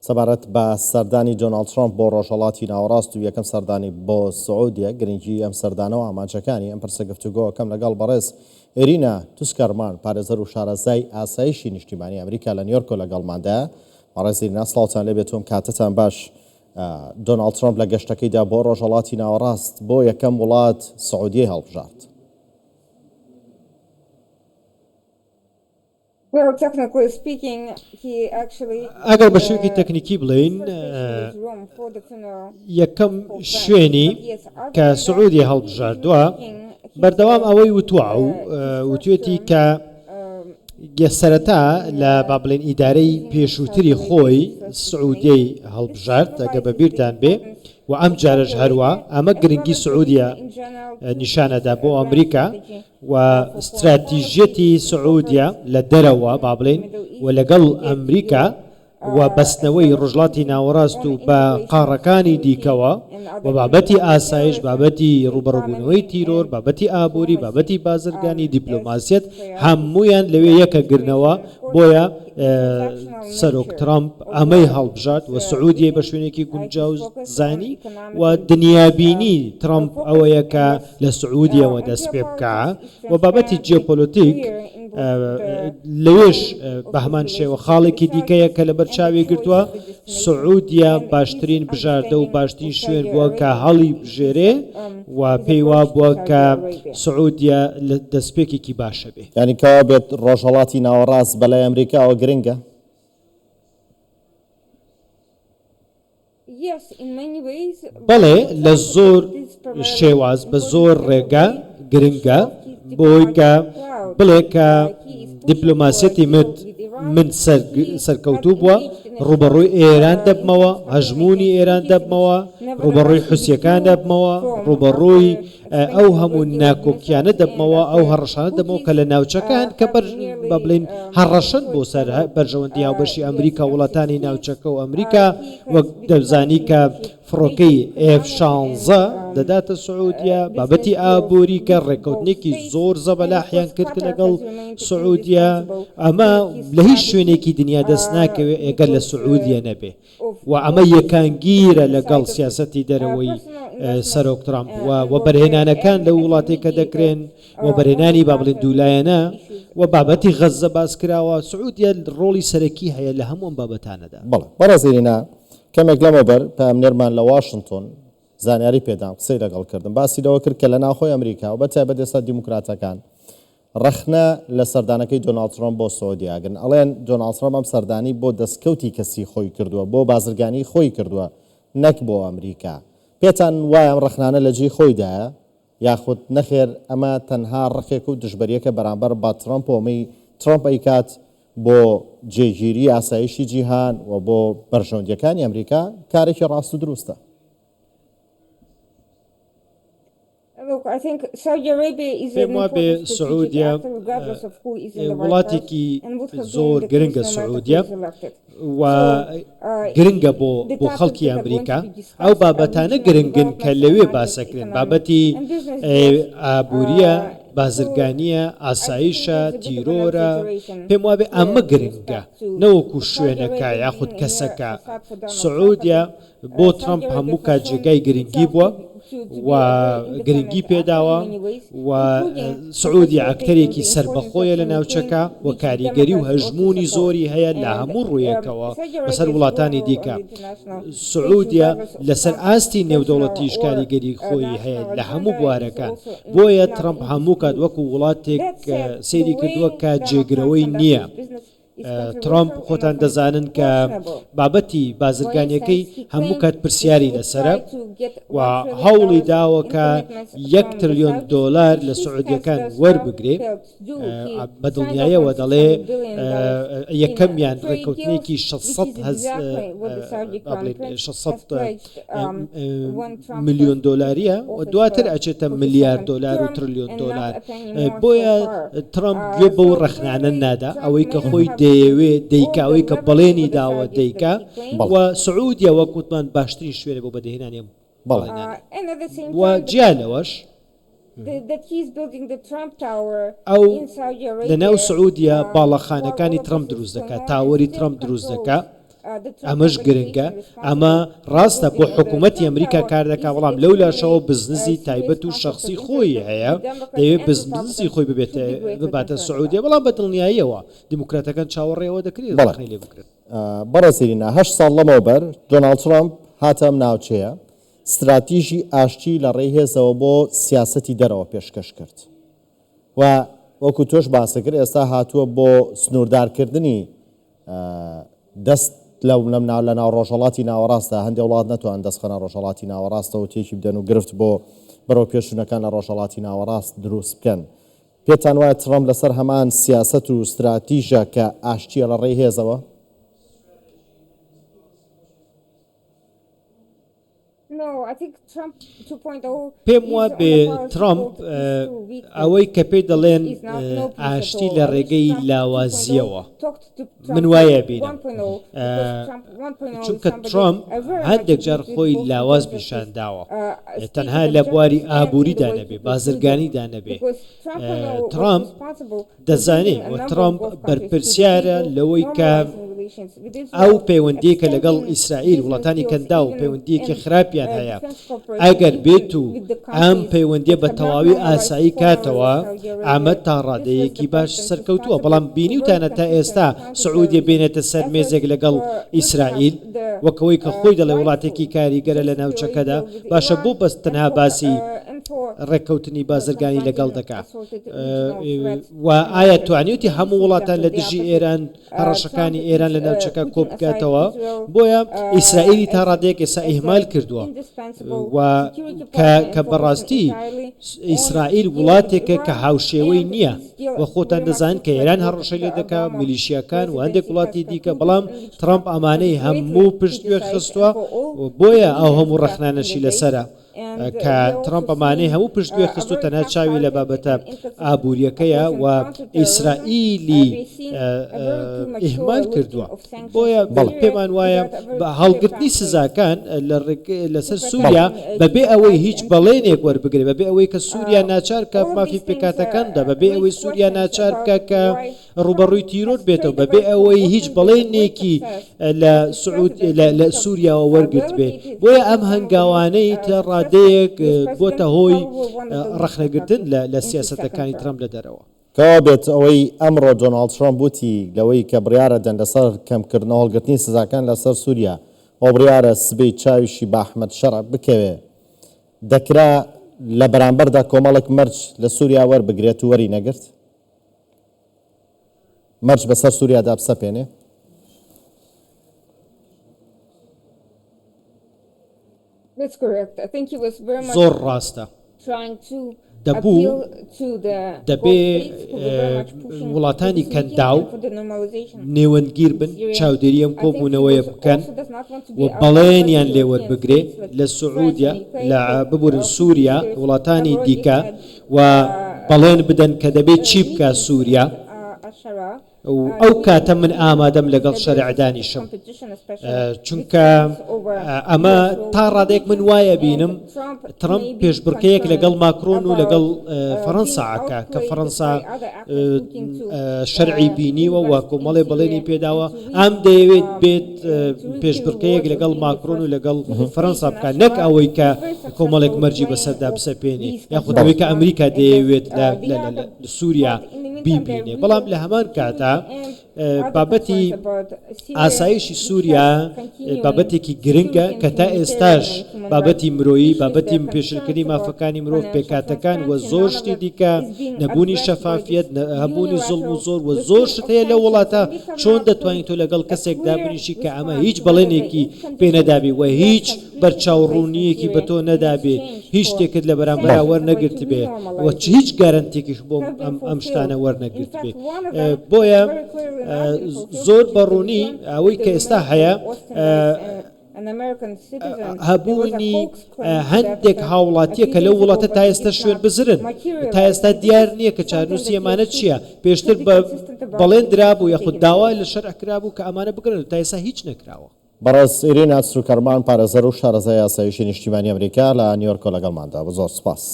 سەبارەت بە سەردانی دۆناڵد ترەمپ بۆ ڕۆژهەڵاتی ناوەڕاست و یەکەم سەردانی بۆ سعودیە، گرنگیی ئەم سەردانە و ئامانجەکانی ئەم پرسە گفتوگۆکەم لەگەڵ بەڕێز ئێرینا توسکەرمان، پارێزەر و شارەزای ئاسایشی نیشتیمانی ئەمریکا لە نیۆرکەوە لەگەڵماندایە. بەڕێز ئیرینا سڵاوتان لێبێت و ئەم کاتەتان باش. دۆناڵد ترەمپ لە گەشتەکەیدا بۆ ڕۆژهەڵاتی ناوەڕاست بۆ یەکەم وڵات سعودیەی هەڵبژارد. ئەگەر بە شێوەیەکی تەکنیکی بڵێین یەکەم شوێنی کە سعودیە هەڵبژاردووە بەردەوام ئەوەی وتووە و وتوێتی کە سەرەتا لە با بڵێن ئیدارەی پێشووتری خۆی سعودیەی هەڵبژارد ئەگە بە بیرتان بێ و ئەم جارەش هەروە ئەمە گرنگی سعودیە نیشانەدا بۆ ئەمریکا و ستراتیژیەتی سعودیە لە دەرەوە با بڵێین و لەگەڵ ئەمریکا و بەستنەوەی ڕۆژهەڵاتی ناوەڕاست و بە قاڕەکانی دیکەوە و بابەتی ئاسایش، بابەتی ڕووبەڕووبوونەوەی تیرۆر، بابەتی ئابووری، بابەتی بازرگانی، دیپلۆماسیەت هەموویان لەوێ یەکەگرنەوە، بۆیە سەرۆک ترەمپ ئەمەی هەڵبژارد و سعودیەی بە شوێنێکی گونجاو زانی و دنیابینی ترەمپ ئەوەیە کە لە سعودیەوە دەست پێ بکا و بابەتی جیۆپۆلۆتیک لەوێش بە هەمان شێوە خاڵێکی دیکەیە کە لەبەر چاوی گرتووە سعودیە باشترین بژاردە و باشترین شوێن بووە کە هەڵی بژێرێ و پێی وا بووە کە سعودیە لە دەستپێکێکی باشە بێ. یانی کەوا بێت ڕۆژهەڵاتی ناوەڕاست بەلای ئەمریکاوە گرنگە؟ بەڵێ لە زۆر شێواز بە زۆر ڕێگا گرنگە بۆی کە بڵێ کە دیپلۆماسیەتی مت من سەرکەوتوو بووە ڕوبەڕووی ئێران دەبمەوە هەژمونی ئێران دەبمەوە ڕوبەڕووی حوسیەکان دەبمەوە ڕوبەڕووی ئەو هەموو ناکۆکیانە دەبمەوە، ئەو هەڕەشانە دەبمەوە کە لە ناوچەکە هەن کە بەر با بڵێین هەڕەشەن بۆ سەر بەرژەوەندی هاوبەشی ئەمریکا و وڵاتانی ناوچەکە و ئەمریکا وەک دەزانی کە فڕۆکەی ئێف شانزە دەداتە سعودیە، بابەتی ئابووری کە ڕێککەوتنێکی زۆر زەبەلاحیان کرد لەگەڵ سعودیە، ئەمە لە هیچ شوێنێکی دنیا دەست ناکەوێت ئەگەر لە سعودیە نەبێ. و ئەمە یەکانگیرە لەگەڵ سیاسەتی دەرەوەی سەرۆک ترامپ و وەبەرهێنانەکان لەو وڵاتەی کە دەکرێن، وەبەرهێنانی با بڵێین دوولایەنە و بابەتی غەززە باس کراوە، سعودیە ڕۆڵی سەرەکی هەیە لە هەموو ئەم بابەتانەدا. بەڵێ بەڕێز ئیرینا، کەمێک لەمەوبەر پەیامنێرمان لە واشنتۆن زانیاری پێدام، قسەی لەگەڵ کردم، باسی لەوە کرد کە لە ناوخۆی ئەمریکا و بەتایبەت ئێستا دیموکراتەکان ڕەخنە لە سەردانەکەی دۆناڵد ترەمپ بۆ سعودیە ئەگرن، ئەڵێن دۆناڵد ترەمپ ئەم سەردانی بۆ دەستکەوتی کەسی خۆی کردووە، بۆ بازرگانیی خۆی کردووە نەک بۆ ئەمریکا. پێتان وایە ئەم ڕەخنانە لە جێی خۆیدایە یاخود نەخێر ئەمە تەنها ڕقێک و دژبەرییەکە بەرامبەر بە ترەمپ و ئەمەی ترەمپ ئەیکات بۆ جێگیری ئاسایشی جیهان و بۆ بەرژەوەندییەکانی ئەمریکا کارێکی ڕاست و دروستە؟ پێم وابێ سعودیە وڵاتێکی زۆر گرنگە سعودیە و گرنگە بۆ بۆ خەڵکی ئەمریکا ئەو بابەتانە گرنگن کە لەوێ باسەکرێن بابەتی ئابووریە بازرگانیە ئاسایشە تیرۆرە پێم وابێ ئەمە گرنگە نەوەکو شوێنەکە یاخود کەسەکە سعودیە بۆ ترەمپ هەموو کات جێگای گرنگی بووە و گرنگی پێداوە و سعودیە ئەکتەرێکی سەربەخۆیە لە ناوچەکە و کاریگەری و هەژموونی زۆری هەیە لە هەموو ڕوویەکەوە بەسەر وڵاتانی دیکە. سعودیە لەسەر ئاستی نێودەوڵەتیش کاریگەری خۆی هەیە لە هەموو بوارەکان، بۆیە ترەمپ هەموو کات وەکو وڵاتێک سەیری کردووە کە جێگرەوەی نییە. ترەمپ خۆتان دەزانن کە بابەتی بازرگانیەکەی هەموو کات پرسیاری لەسەرە و هەوڵی داوە کە یەک ترلیۆن دۆلار لە سعودیەکان وەربگرێ بە دڵنیایەوە دەڵێ یەکەمیان ڕێککەوتنێکی 600 ملیۆن دۆلاریە و دواتر ئەچێتە ملیار دۆلار و ترلیۆن دۆلار بۆیە ترەمپ گوێ بەو ڕەخنانە نادا ئەوەی کە خۆی دەیەوێ دەیکا ئەوەی کە بەڵێنی داوە دەیکا و سعودیە وەک وتمان باشترین شوێنە بۆ بەدەهێنانی ئەم بەڵێنانە و جیا لەوەش ئەو لەناو سعودیە باڵەخانەکانی ترەمپ دروست دەکات تاوەری ترەمپ دروست دەکات. ئەمەش گرنگە، ئەمە ڕاستە بۆ حکوومەتی ئەمریکا کار دەکات، بەڵام لەولاشەوە بزنسی تایبەت و شەخسی خۆی هەیە، دەیەوێت بزنسی خۆی ببێتە بباتە سعودیە، بەڵام بە دڵنیاییەوە دیموکراتەکان چاوەڕێی ئەوە دەکرێت بەڵێ. ڕەخنەی لێ بگرن. بەڕێز ئیرینا، هەشت ساڵ لەمەوبەر دۆناڵد ترەمپ هاتە ئەم ناوچەیە، ستراتیژی ئاشتی لە ڕێی هێزەوە بۆ سیاسەتی دەرەوە پێشکەش کرد و وەکو تۆش باست کرد ئێستا هاتووە بۆ سنووردارکردنی دەست لەو لەم ناو لە ناو ڕۆژهەڵاتی ناوەڕاستدا هەندێ وڵات نەتوان دەست خەنە ڕۆژهەڵاتی ناوەڕاستەوە تێکی بدەن و گرفت بۆ بەرەو پێشچوونەکان لە ڕۆژهەڵاتی ناوەڕاست دروست بکەن. پێتان وایە ترەمپ لەسەر هەمان سیاسەت و ستراتیژە کە ئاشتییە لە ڕێی هێزەوە؟ پێم وابێ ترەمپ ئەوەی کە پێی دەڵێن ئاشتی لە ڕێگەی لاوازییەوە، من وایە بینم، چونکە ترەمپ هەندێک جار خۆی لاواز پیشان داوە، تەنها لە بواری ئابووریدا نەبێ، بازرگانیدا نەبێ، ترەمپ دەزانێ و ترەمپ بەرپرسیارە لەوەی کە ئەو پەیوەندیەی کە لەگەڵ ئیسرائیل وڵاتانی کەنداو پەیوەندیەکی خراپیان هەیە ئەگەر بێت و ئەم پەیوەندیە بە تەواوی ئاسایی کاتەوە ئەمە تا ڕادەیەکی باش سەرکەوتووە بەڵام بینیوتانە تا ئێستا سعودیە بێنێتە سەر مێزێک لەگەڵ ئیسرائیل وەکەوەی کە خۆی دەڵێ وڵاتێکی کاریگەرە لە ناوچەکەدا باشە بۆ بەس تەنها باسی ڕێککەوتنی بازرگانی لەگەڵ دەکا و ئایا توانیوتی هەموو وڵاتان لە دژی ئێران هەڕەشەکانی ئێران لە ناوچەکە کۆبکاتەوە بۆیە ئیسرائیلی تا ڕادەیەک ئێستا ئیهمال کردووە و کە بەڕاستی ئیسرائیل وڵاتێکە کە هاوشێوەی نییە و خۆتان دەزان کە ئێران هەڕەشەی لێ دەکا میلیشیاکان و هەندێک وڵاتی دیکە بەڵام ترامپ ئەمانەی هەموو پشتگوێ خستووە بۆیە ئەو هەموو ڕەخنانەشی لەسەرە. کە ترەمپ ئەمانەی هەموو پشتگوێ خست و تەنها چاوی لە بابەتە ئابوورییەکەیە و ئیسرائیلی ئیهمال کردووە. بۆیە پێمان وایە بە هەڵگرتنی سزاکان لەسەر سووریا بەبێ ئەوەی هیچ بەڵێنێک وەربگرێ، بەبێ ئەوەی کە سووریا ناچار بکات مافی پێکهاتەکان بدا، بەبێ ئەوەی سووریا ناچار بکات کە ڕووبەڕووی تیرۆر بێتەوە بەبێ ئەوەی هیچ بەڵێنێکی لە سعود لە سووریاوە وەرگرتبێ بۆیە ئەم هەنگاوانەی تا ڕادەیەک بۆتە هۆی ڕەخنەگرتن لە سیاسەتەکانی ترەمپ لە دەرەوە. کەوابێت ئەوەی ئەمڕۆ دۆناڵد ترەمپ وتی لەوەی کە بڕیارە دەن لەسەر کەمکردنەوە هەڵگرتنی سزاکان لەسەر سووریا و بڕیارە سبەی چاویشی بە ئەحمەد شەرع بکەوێ دەکرا لە بەرامبەردا کۆمەڵێک مەرج لە سووریا وەربگرێت و وەری نەگرت؟ مەرج بەسەر سووریادا بسەپێنێ؟ زۆر ڕاستە. دەبوو دەبێ وڵاتانی کەنداو نێوەندگیر بن چاودێری ئەم کۆبوونەوەیە بکەن و بەڵێنیان لێ وەربگرێ لە سعودیە لە ببورن سووریا وڵاتانی دیکە و بەڵێن بدەن کە دەبێت چی بکا سووریا و ئەو کاتە من ئامادەم لەگەڵ شەرع دانیشم چونکە ئەمە تا ڕادێک من وایە بینم ترەمپ پێشبڕکەیەک لەگەڵ ماکرۆن و لەگەڵ فەڕەنسا ئەکا کە فەڕەنسا شەرعی بینیوە و کۆمەڵێ بەڵێنی پێداوە ئەم دەیەوێت بێت پێشبڕکەیەک لەگەڵ ماکرۆن و لەگەڵ فەرەنسا بکات نەک ئەوەی کە کۆمەڵێک مەرجی بەسەردا بسەپێنێ یاخود ئەوەی کە ئەمریکا دەیەوێت لە سووریا بیبینێ بەڵام لە هەمان کاتا بابەتی ئاسایشی سووریا بابەتێکی گرنگە کە تا ئێستاش بابەتی مرۆیی، بابەتی پێشلکردنی مافەکانی مرۆڤ، پێکهاتەکان و زۆر شتی دیکە، نەبوونی شەفافیەت، هەبوونی زوڵم و زۆر و زۆر شت هەیە لەو وڵاتە، چۆن دەتوانی تۆ لەگەڵ کەسێک دابنیشی کە ئەمە هیچ بەڵێنێکی پێ نەدابی و هیچ بەرچاوڕوونییەکی بە تۆ نەدابێ، هیچ شتێکت لە بەرامبەرا وەرنەگرتبێ و هیچ گەرەنتیەکیش بۆ ئەم شتانە وەرنەگرتبێ. بۆیە زۆر بە ڕوونی ئەوەی کە ئێستا هەیە هەبوونی هەندێک هاوڵاتیە کە لەو وڵاتە تا ئێستا شوێن بزرن تا ئێستا دیار نییە کە چارنووسی ئەمانە چییە پێشتر بە بەڵێن درابوو یاخود داوا لە شەرع کرابوو کە ئەمانە بگرن تا ئێستا هیچ نەکراوە. بەڕێز ئیرینا سوکەرمان پارێزەر و شارەزای ئاسایشی نیشتیمانی ئەمریکا لە نیۆرکەوە لەگەڵماندا بوو زۆر سوپاس.